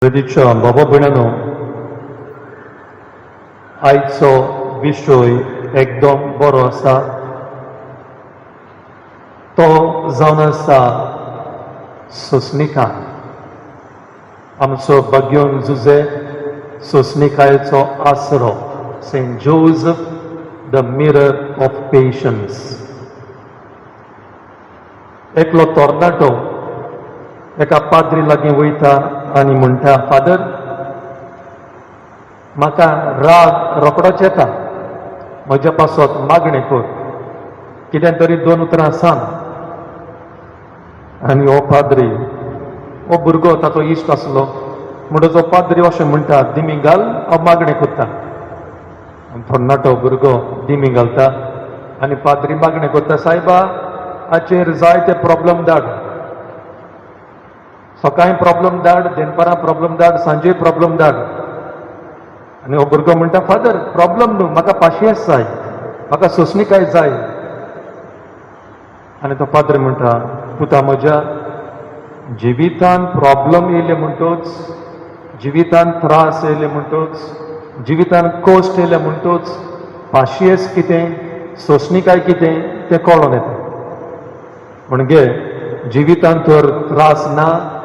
प्रदीपच्या बाबा भयणानो, आयचो विशय एकदम बरो आसा. तो जावन आसा सोंसणिकाय. आमचो बाग्योन जुजे, सोंसणिकायेचो आसरो, Saint Joseph, the mirror of patience. एकलो तरणाटो एका पाद्री लागीं वयता आनी म्हणटा, "फादर, म्हाका राग रोकडोच येता. म्हज्या पासत मागणें कर, कितें तरी दोन उतरां सांग." आनी हो पाद्री, हो भुरगो ताचो इश्ट आसलो म्हणटच हो पाद्री अशें म्हणटा, "दिमी घाल, हांव मागणें करता." आनी तरणाटो भुरगो दिमी घालता आनी पाद्री मागणें करता, "सायबा, हाचेर जायते प्रॉब्लम धाड. सकाळी प्रॉब्लम धाड, दनपारां प्रॉब्लम धाड, सांजे प्रॉब्लम धाड." आनी हो भुरगो म्हणटा, "फादर, प्रॉब्लम न्हू, म्हाका पाशियेंस जाय, म्हाका सोंसणीकाय जाय." आनी तो पाद्र म्हणटा, "पुता म्हज्या, जिवितान प्रॉब्लम येयले म्हणटोच, जिवितान त्रास येयले म्हणटोच, जिवितान कश्ट येयले म्हणटोच पाशियेंस कितें, सोंसणीकाय कितें तें कळोन येता. म्हणजे जिवितान तर त्रास ना,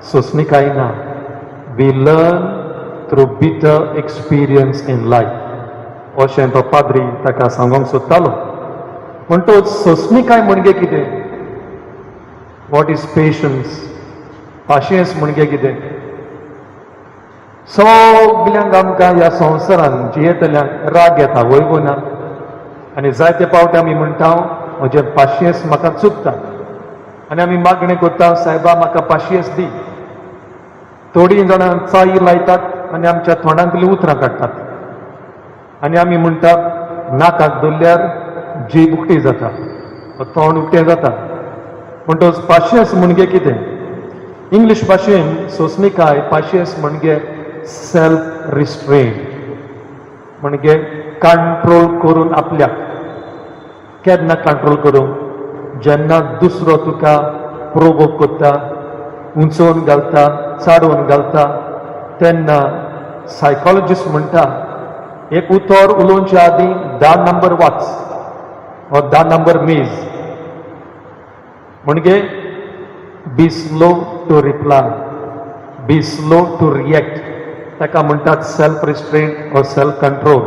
सोंसणीकाय ना. We learn through bitter experience in life." अशें तो पाद्री ताका सांगूंक सोदतालो. म्हणटोच सोंसणीकाय म्हणजे कितें? What is patience? पाशियेंस म्हणजे कितें? सगल्यांक आमकां ह्या संवसारान जियेतल्यांक राग येता, वय गो ना? आनी जायते पावटी आमी म्हणटा, म्हजें पाशियेंस म्हाका चुकता. आनी आमी मागणें करता, सायबा, म्हाका पाशियेंस दी. थोडीं जाणां चाई लायतात आनी आमच्या तोंडांतलीं उतरां काडटात आनी आमी म्हणटात, नाकाक धरल्यार जीब उक्ती जाता, तोंड उक्तें जाता. म्हणटच पाशियेंस म्हणजे कितें? इंग्लीश भाशेन सोंसणीकाय, पाशियेंस म्हणजे सेल्फ रिस्ट्रेन, म्हणजे कंट्रोल करून आपल्याक. केन्ना कंट्रोल करूंक? जेन्ना दुसरो तुका प्रोवोक करता, उंचोवन घालता, चाडोवन घालता, तेन्ना सायकोलॉजिस्ट म्हणटा, एक उतर उलोवचे आदीं 10 नंबर वाच वा 10 नंबर मेज. म्हणजे be slow to reply, be slow to react. ताका म्हणटात सेल्फ रिस्ट्रेन और सेल्फ कंट्रोल.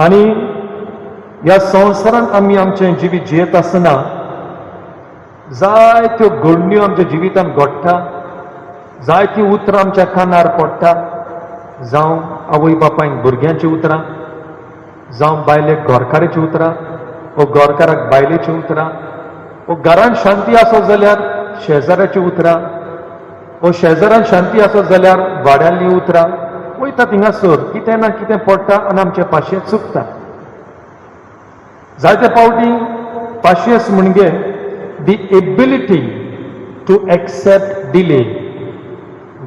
आनी ह्या संवसारांत आमी आमचें जिवीत जियेत आसतना जायत्यो घडण्यो आमच्या जिवितांत घडटा, जायतीं उतरां आमच्या कानार पडटा. जावं आवय बापायन भुरग्यांचीं उतरां, जावं बायलेक घरकाराचीं उतरां, वो घरकाराक बायलेचीं उतरां, वो घरांत शांती आसत जाल्यार शेजाऱ्याचीं उतरां, वो शेजारान शांती आसत जाल्यार वाड्यांतलीं उतरां. वयता थिंगासर कितें ना कितें पडटा आनी आमचें पाशियेंस चुकता. जायते फावटी पाशियेंस म्हणजे the ability to accept delay.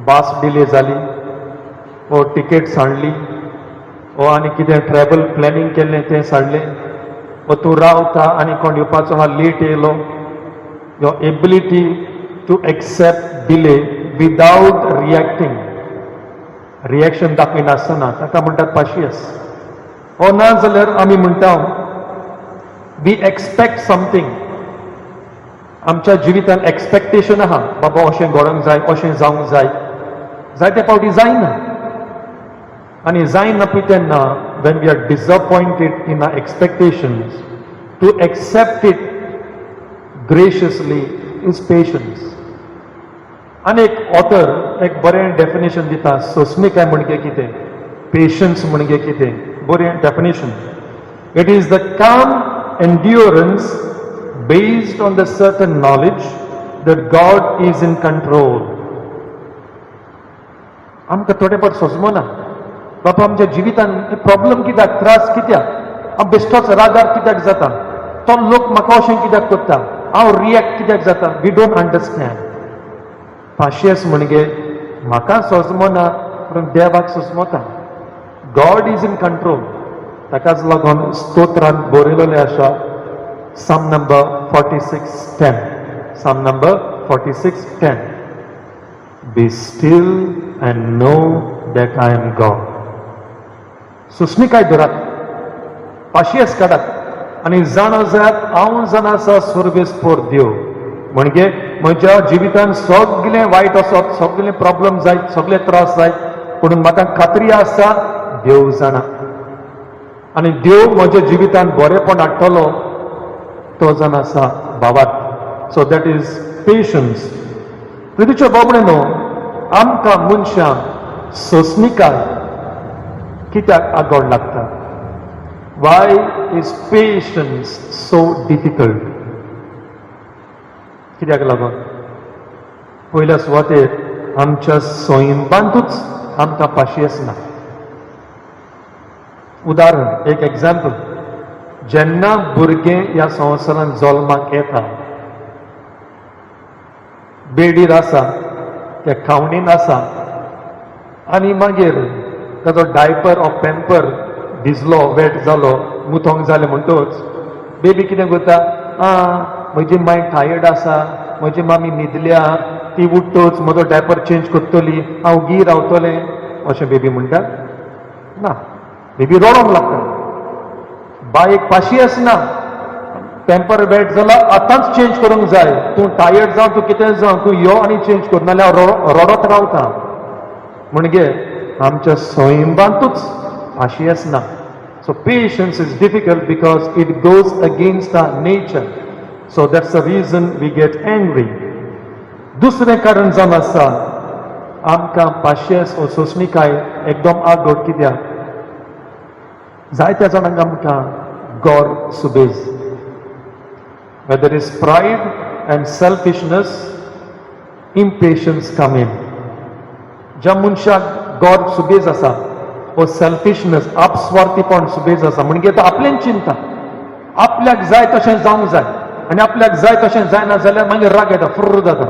Bus delay जाली, वो टिकेट सांडली, वो आनी कितें ट्रॅवल प्लॅनिंग केल्लें तें सांडलें, वो तूं रावता आनी कोण येवपाचो आहा, लेट येयलो. Your ability to accept delay without reacting, reaction दाखयनासतना, ताका म्हणटात पाशियस. हो ना जाल्यार आमी म्हणटा, we expect something. आमच्या जिवितान एक्सपेक्टेशन आहा, बाबा अशें घडोवंक जाय, अशें जावंक जाय. जायते फावटी जायना आनी जायना पळय, तेन्ना when we are disappointed in our expectations, to accept it graciously is patience. आनी एक ऑथर एक बरें डेफिनेशन दिता, सोंसणीकाय म्हणजे कितें, पेशन्स म्हणजे कितें. बरें definition: It is the calm endurance based on the certain knowledge that God is in control. आमकां थोडे फावट सोंसमना, बाबा, आमच्या जिवितान प्रॉब्लम कित्याक, त्रास कित्याक, हांव बेश्टोच रागार कित्याक जाता, तो लोक म्हाका अशें कित्याक करता, हांव रिएक्ट कित्याक जाता? We don't understand. पाशियेंस म्हणजे म्हाका सोंसमना पूण देवाक सोंसमता. God is in control. ताकाच लागून स्तोत्रांत बरयलेलें आसा, Psalm number 46:10, Psalm number 46:10. Be still and know that I am God. सोंसणीकाय धरात, पाशियेस काडात आनी जाणा जायात हांव जाणा आसा सर्वेस्पोर देव. म्हणजे म्हज्या जिवितान सगलें वायट आसत, सगलें प्रॉब्लम जायत, सगले त्रास जायत, पूण म्हाका खात्री आसा देव जाणा आनी देव म्हज्या जिवितान बरेंपण हाडटलो, तो जाण आसा भावार्थ. So that is patience. प्रितीच्या बाबडे न्हू, आमकां मनशांक सोंसणीकाय कित्याक आगोड लागता? Why is patience so difficult? कित्याक लागून? पयल्या सुवातेर आमच्या सैमांतूच आमकां पाशियेस ना. उदाहरण, एक एग्जाम्पल, जेन्ना भुरगें ह्या संवसारांत जल्माक येता, बेडीर आसा, त्या खावणीन आसा आनी मागीर ताचो डायपर ऑर पॅम्पर भिजलो, वेट जालो, मुतोंक जालें म्हणटच बेबी कितें करता? आं, म्हजी माय टायर्ड आसा, म्हजी मामी न्हिदल्या, ती उठ्ठच म्हजो डायपर चेंज करतली, हांव गी रावतलें, अशें बेबी म्हणटा? ना, बेबी रडोंक लागता. बायक पाशियेस ना, पेंपर वेट जाला, आतांच चेंज करूंक जाय, तूं टायर्ड जावं, तूं कितें जावं, तूं यो आनी चेंज कर, नाल्यार हांव रडत रावता. म्हणजे आमच्या सैमांतूच पाशियेस ना. So patience is difficult because it goes against our nature. So that's the reason we get angry. दुसरें कारण जावन आसा आमकां पाशियेस वो सोंसणीकाय एकदम आगोड कित्याक? जायत्या जाणांक आमकां गोर सुबेज. Where there is pride and selfishness, impatience come in. ज्या मनशाक गोर सुबेज आसा वो सेल्फिशनस, आपस्वार्थीपण सुबेज आसा, म्हणजे तो आपलें चिंता, आपल्याक जाय तशें जावंक जाय आनी आपल्याक जाय तशें जायना जाल्यार मागीर राग येता, फुर्र जाता.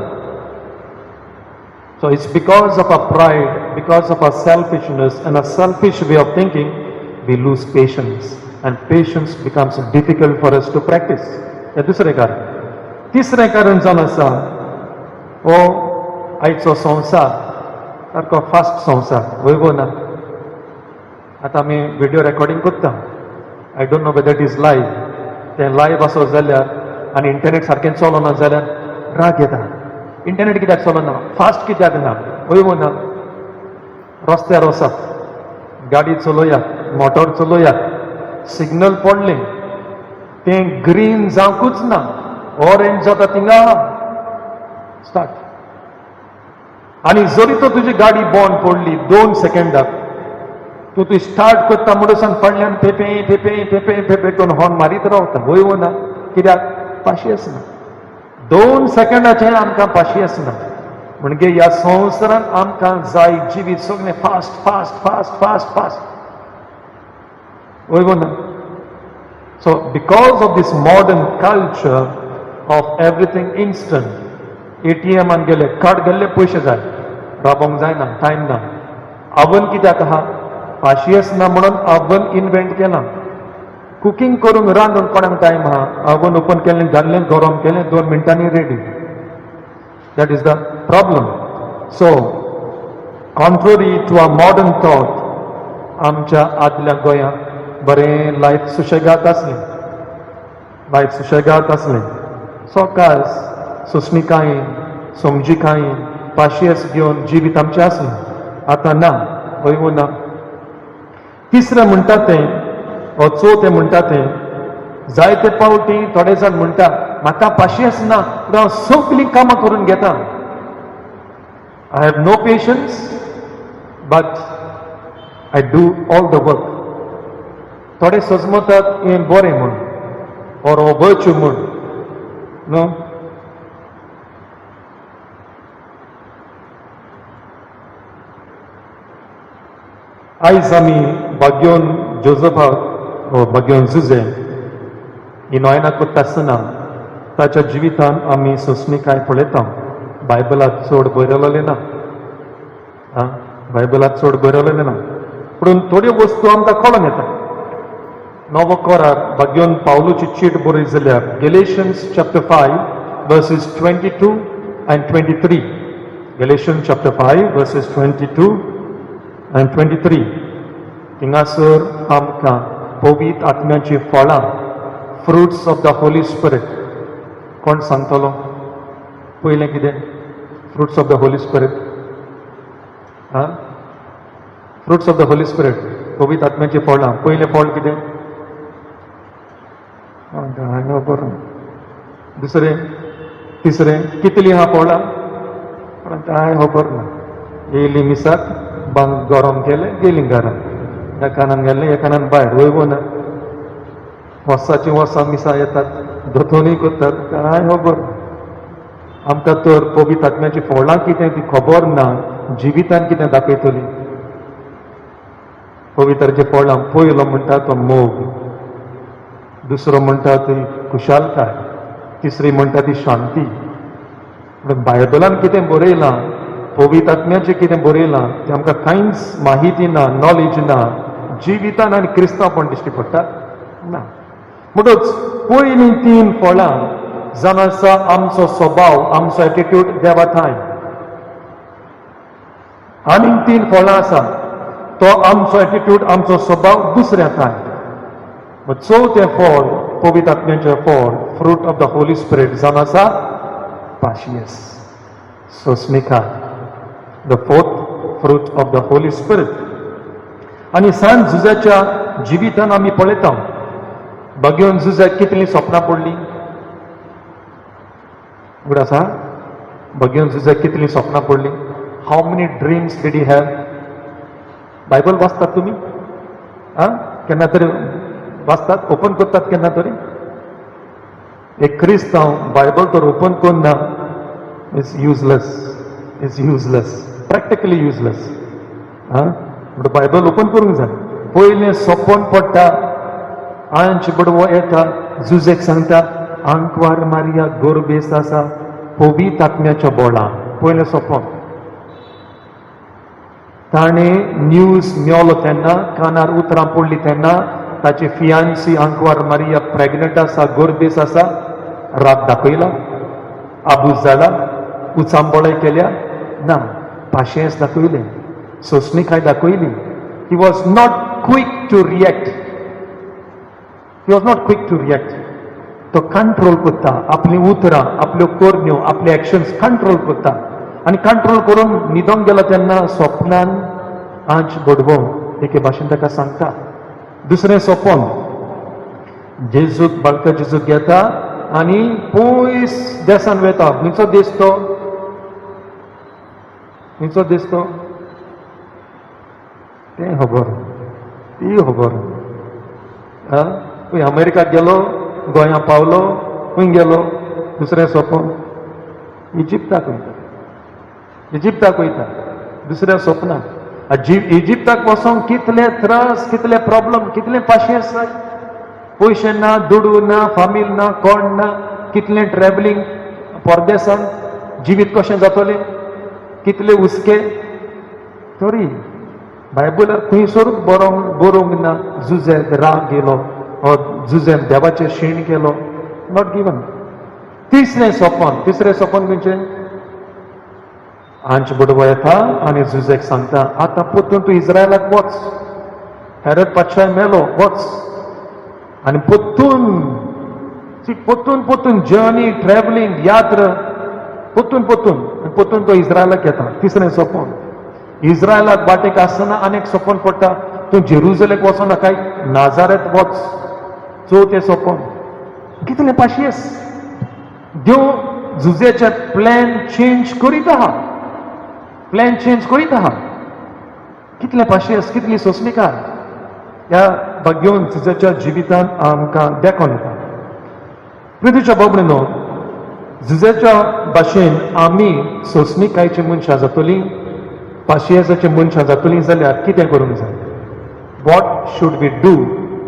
So it's because of our pride, because of our selfishness and a selfish way of thinking, we lose patience, and patience becomes difficult for us to practice. हें दुसरें कारण. तिसरें कारण जावन आसा, हो आयचो संवसार सारको फास्ट संवसार, वय गो ना? आतां आमी विडियो रेकॉर्डिंग करता. I don't know whether it is live. तें लायव्ह आसत जाल्यार आनी इंटरनेट सारकें चलना जाल्यार राग येता. इंटरनेट कित्याक चलना, फास्ट कित्याक ना, वय गो ना? रस्त्यार वचात, गाडी चलोयात, मोटर चलोयात, सिग्नल पडलें, तें ग्रीन जावंकूच ना, ऑरेंज जाता थिंगा स्टार्ट. आनी जरी तर तुजी गाडी बंद पडली 2 सेकंडाक, तूं तुवें स्टार्ट करता म्हणून फाटल्यान पेपे पेपे पेपे पेपे करून हॉर्न मारीत रावता, वय वो ना? कित्याक? पाशियेस ना. 2 सेकंडाचें आमकां पाशियेस ना. म्हणजे ह्या संवसारांत आमकां जाय जिवीत सगळें fast fast fast fast fast, वय वो ना? So because of this modern culture of everything instant, एटीएमान गेले, कार्ड गेल्ले, पयशे जाय, राबोंक जायना, टायम ना. ओवन कित्याक आहा? पाशियेस ना म्हणून ओवन इनवेंट केलां. कुकींग करूंक, रांदूंक कोणाक टायम आहा? ओवन ओपन केलें, घातलें, गरम केलें, 2 मिनटांनी ready. That is the problem. So contrary to a modern thought, आमच्या आदल्या गोंयांत बरें लायफ सुशेगाद आसलें, लायफ सुशेगाद आसलें. सकाळ सोंसणीकायेन, समजिकायेन, पाशियेस घेवन जिवीत आमचें आसलें. आतां ना, हय वो ना? तिसरें म्हणटा तें, वो चवथें म्हणटा तें, जायते पावटी थोडे जाण म्हणटा म्हाका पाशियेस ना पूण हांव सगळीं कामां करून घेता. I have no patience but I do all the work. थोडे सजमतात हें बरें म्हूण or हो वर्च्यू म्हूण न्हू. आयज आमी भाग्योन जोजफाक वो भाग्योन जुजे ही नोयना करता आसतना ताच्या जिवितान आमी सोंसणीकाय पळयता. बायबलात चड बरयलेलें ना, आं, बायबलात चड बरयलेलें ना, पूण थोड्यो वस्तू आमकां कळोन येता. नवो करार भाग्योन पावलूची चीट बरयली जाल्यार Galatians chapter 5 verses 22 and 23, Galatians chapter 5 verses 22 and 23. थिंगासर आमकां पवित्र आत्म्याची फळां, fruits of the Holy Spirit, कोण सांगतलो? पयलें कितें? Fruits of the Holy Spirit. आं, fruits of the Holy Spirit, पवित्र आत्म्याची फळां. पयलें फळ कितें? खबर. दुसरें, तिसरें, कितलीं आहा फळां? पण कांय खबर ना. येयली मिसाक, बांक गरम केलें, गेलीं घरा. ह्या कानान गेलें, ह्या कानान भायर. वयवो ना. वर्साचीं वर्सां मिसां येतात, दोतोनूय करतात, कांय खबर ना. आमकां तर पवित्र आत्म्याची फळां कितें ती खबर ना, जिवितान कितें दाखयतली? पवित्राची फळां, पयलो म्हणटा तो मोग, दुसरो म्हणटा ती खुशालकाय, तिसरी म्हणटा ती शांती. म्हणून बायबलान कितें बरयलां, पवित्र आत्म्याचें कितें बरयलां तें आमकां कांयच माहिती ना, नॉलेज ना. जिवितान आनी क्रिस्तांवपण दिश्टी पडटा ना. म्हणटच पयलीं तीन फळां जावन आसा आमचो स्वभाव, आमचो एटिट्यूड देवा ठांय. आनीक तीन फळां आसा, तो आमचो एटिट्यूड, आमचो स्वभाव दुसऱ्या ठांय. चवथें फळ, पवित्र आत्म्याचें फळ, fruit of the Holy Spirit जावन आसा पाशियस, सोसमिकाय, the fourth fruit of the Holy Spirit. आनी सांत जुजाच्या जिवितान आमी पळयता, बगेवन जुजाक कितलीं सपनां पडलीं? उगडास आसा? बगेवन जुजाक कितलीं सपनां पडलीं? How many dreams did you have? Bible वाचतात तुमी? आं, केन्ना तरी वाचतात? ओपन करतात केन्ना तरी? एक क्रिस्तांव बायबल तर ओपन करना, it's useless, it's useless, practically useless. आं, म्हणटा बायबल ओपन करूंक जाय. पयलें सपन पडटा, आंच बडवो येता, जुजेक सांगता, आंकवार मारिया गोरबेस आसा पवित्र आत्म्याच्या बोळा. पयलें सपन. ताणें न्यूज मेवलो तेन्ना, कानार उतरां पडली तेन्ना, ताची फियान्सी आंकवार मारिया प्रेग्नंट आसा, गोरबेस आसा. राग दाखयला? आबूज जाला? उचांबळाय केल्या? ना. पाशेंस दाखयलें, सोंसणीकाय दाखयली. He was not quick to react. He was not quick to react. तो कंट्रोल करता आपलीं उतरां, आपल्यो करण्यो, आपले एक्शन्स कंट्रोल करता आनी कंट्रोल करून न्हिदोंक गेलो तेन्ना स्वप्नान आंच बडवो एके भाशेन ताका सांगता. दुसरें सपन, जेजूक, बाळका जेजूक घेता आनी पयस देसान वेता. खंयचो देश तो? खंयचो देश तो? तें खबर, ती खबर. खंय अमेरिकाक गेलो, गोंया पावलो, खंय गेलो? दुसरें सपन, इजिप्ताक वयता. इजिप्ताक वयता दुसऱ्या सपनात. इजिप्ताक वचोंक कितले त्रास, कितले प्रॉब्लम, कितले पाशेंस जाय. पयशे ना, दुडू ना, फामील ना, कोण ना, कितलें ट्रॅवलिंग परदेसान, जिवीत कशें जातलें, कितले हुस्के. तरी बायबलार खंयसरूच बरोवंक बरोवंक ना जुजेक राग गेलो ओ जुजेन देवाचेर शीण केलो. Not given. तिसरें सपन. तिसरें सपन खंयचें? आंच बडवो येता आनी जुजेक सांगता, आतां परतून तूं इस्रायलाक वच, हेरद पातशाय मेलो, वच. आनी परतून परतून परतून जर्नी, ट्रॅवलिंग, यात्रा, परतून परतून परतून तो इस्रायलाक येता. तिसरें सपन. इस्रायलाक वाटेक आसतना आनीक सपन पडटा, तूं जेरुजलेक वचो नाकाय, नाजारेत वच. चवथें सपन. कितलें पाशियस! देव जुजेचे प्लॅन चेंज करीत आहा, प्लॅन चेंज करीत आहा. कितलें पाशियस, कितली सोंसणीकाय ह्या भाग्योन जुजेच्या जिवितान आमकां देखोन येता. प्रितीच्या बाबणो, जुजेच्या भाशेन आमी सोंसणीकायची मनशां जातलीं, पाशियेसाची मनशां जातलीं जाल्यार कितें करूंक जाय? What should we do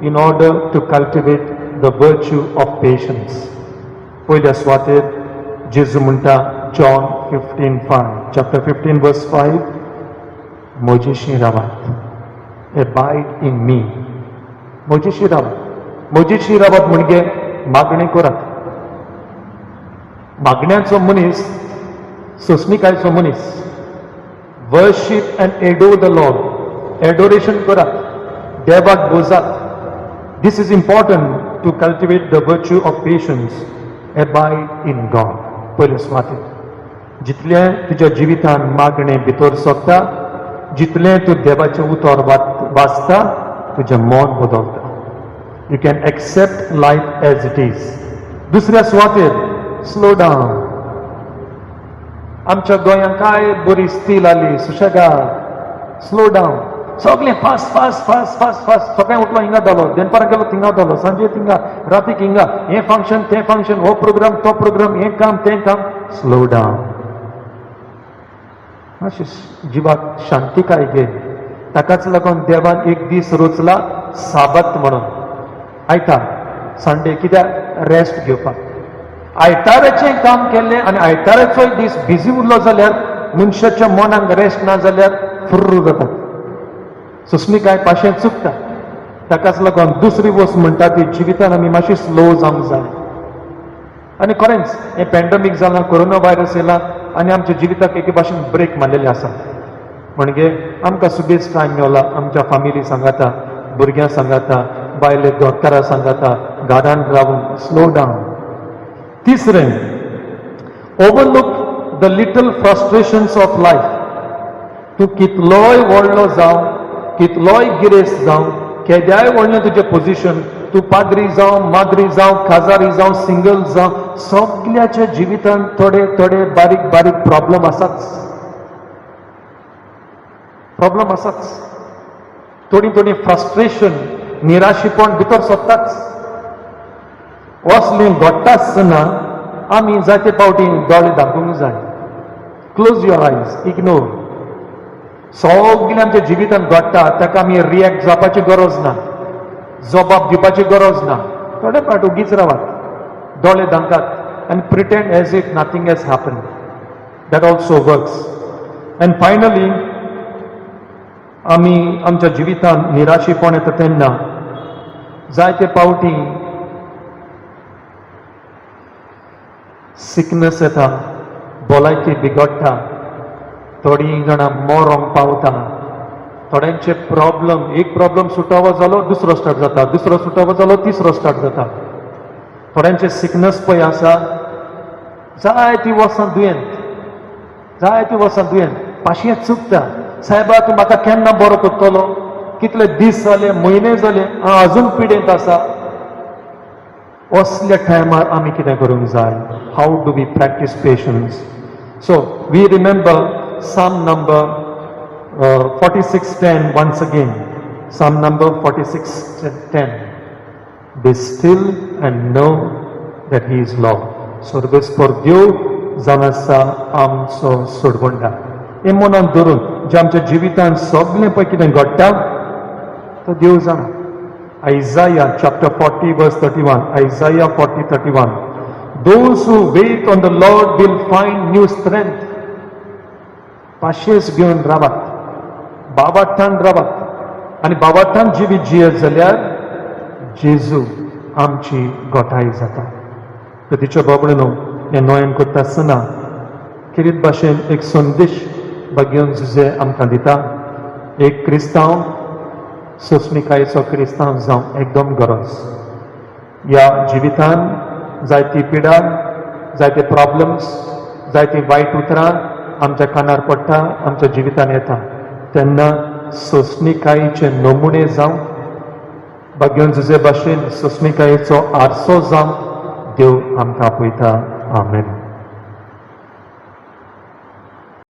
in order to cultivate the virtue of patience? पयल्या सुवातेर जेजू म्हणटा, John 15:5, chapter 15 verse 5, म्हजेशी रावात, abide in me. म्हजेशी रावात. म्हजेशी रावात म्हणजे मागणें करात. मागण्याचो मनीस सोंसणीकायचो मनीस. Worship and adore the Lord. Adoration करात, देवाक बोजात. This is important to cultivate the virtue of patience. Abide in God. पयले सुवातेर जितलें तुज्या जिवितान मागणें भितर सरता, जितलें तूं देवाचें उतर वाचता, तुजें मन बदलता. You can accept life as it is. दुसऱ्या सुवातेर, स्लो डावन. आमच्या गोंयांत काय बरी स्थिती आली, सुशेगाद. Slow down. सगळें fast, fast, fast, fast, fast. सकाळी उठलो, हिंगा जालो, दनपारां गेलो, थिंगा जालो, सांजे थिंगा, रातीक हिंगा, हें फंक्शन, तें फंक्शन, हो प्रोग्राम, तो प्रोग्राम, हें काम, तें काम. Slow down. मातशें जिवाक शांतिकाय घे. ताकाच लागून देवान एक दीस रोचला साबत म्हणून, आयतार, संडे. कित्याक? रेस्ट घेवपाक. आयताराचें काम केल्लें आनी आयताराचोय दीस बिजी उरलो जाल्यार, मनशाच्या मनाक रेस्ट ना जाल्यार फुर्र जाता, सोंसणीकाय पाशें चुकता. ताकाच लागून दुसरी वस्त म्हणटा ती, जिवितान आमी मातशी स्लो जावंक जाय. आनी खरेंच हें पॅन्डमीक जालां, कोरोना व्हायरस येयला आनी आमच्या जिविताक एके भाशेन ब्रेक मारलेले आसा. म्हणजे आमकां सुबेज टायम मेवला आमच्या फामिली सांगाता, भुरग्यां सांगाता, बायले घरकारा सांगाता, घरान रावून. Slow down. तिसरें, overlook the little frustrations of life. तूं कितलोय व्हडलो जावं, कितलोय गिरेस्त जावं, केद्याय व्हडलें तुजें पोझिशन, तूं पाद्री जावं, माद्री जावं, काजारी जावं, सिंगल जावं, सगल्याच्या जिवितांत थोडे थोडे बारीक बारीक प्रॉब्लम आसाच. प्रॉब्लम आसाच. थोडी थोडी फ्रस्ट्रेशन, निराशीपण भितर सोदताच. असलें घडटा आसतना आमी जायते फावटी दोळे धांपूंक जाय. Close your eyes, ignore. सगळें आमच्या जिवितांत घडटा ताका आमी रिएक्ट जावपाची गरज ना, जबाब दिवपाची गरज ना. थोडे फावट उगीच रावात, दोळे धांकात आनी pretend as if nothing has happen. That also works. And finally, आमी आमच्या जिवितांत निराशीपण येता तेन्ना जायते फावटी सिकनस येता, भलायकी बिगडटा, थोडीं जाणां मरोंक पावता. थोड्यांचे प्रॉब्लम, एक प्रॉब्लम सुटावो जालो, दुसरो स्टार्ट जाता, दुसरो सुटावो जालो, तिसरो स्टार्ट जाता. थोड्यांचे सिकनस पळय आसा, जायतीं वर्सां दुयेंत, जायतीं वर्सां दुयेंत. पाशयेंत चुकता, सायबा, तूं म्हाका केन्ना बरो करतलो? कितले दीस जाले, म्हयने जाले, हांव अजून पिडेंत आसा. असल्या टायमार आमी कितें करूंक जाय? How do we practice patience? So we remember Psalm number 46:10 once again. Psalm number 46:10. Be still and know that He is Lord. सर्वेस्पर देव जावन आसा आमचो सोडवणदार. हें मनान धरून जे आमच्या जिवितांत सगळें पळय कितें घडटा तो देव जाणा. Isaiah chapter 40 verse 31. Isaiah 40:31. Those who wait on the Lord will find new strength. पाशेस घेवन रावात, बाबाठान रावात आनी बाबाठान जिवीत जियत जाल्यार जेजू आमची गोठाय जाता. तर तिच्या बाबडनो, हें नोयन करता आसतना खेरीत भाशेन एक संदेश भाग्यन जुजे आमकां दिता. एक क्रिस्तांव सोंसणिकायेचो क्रिस्तांव जावं एकदम गरज. ह्या जिवितान जायती पिडा, जायते प्रॉब्लम्स, जायती वायट उतरां आमच्या कानार पडटा, आमच्या जिवितान येता तेन्ना सोंसणिकायेचे नमुने जावं, भाग्यवन जुजे भाशेन सोंसणिकायेचो आरसो जावं देव आमकां आपयता. आमेन.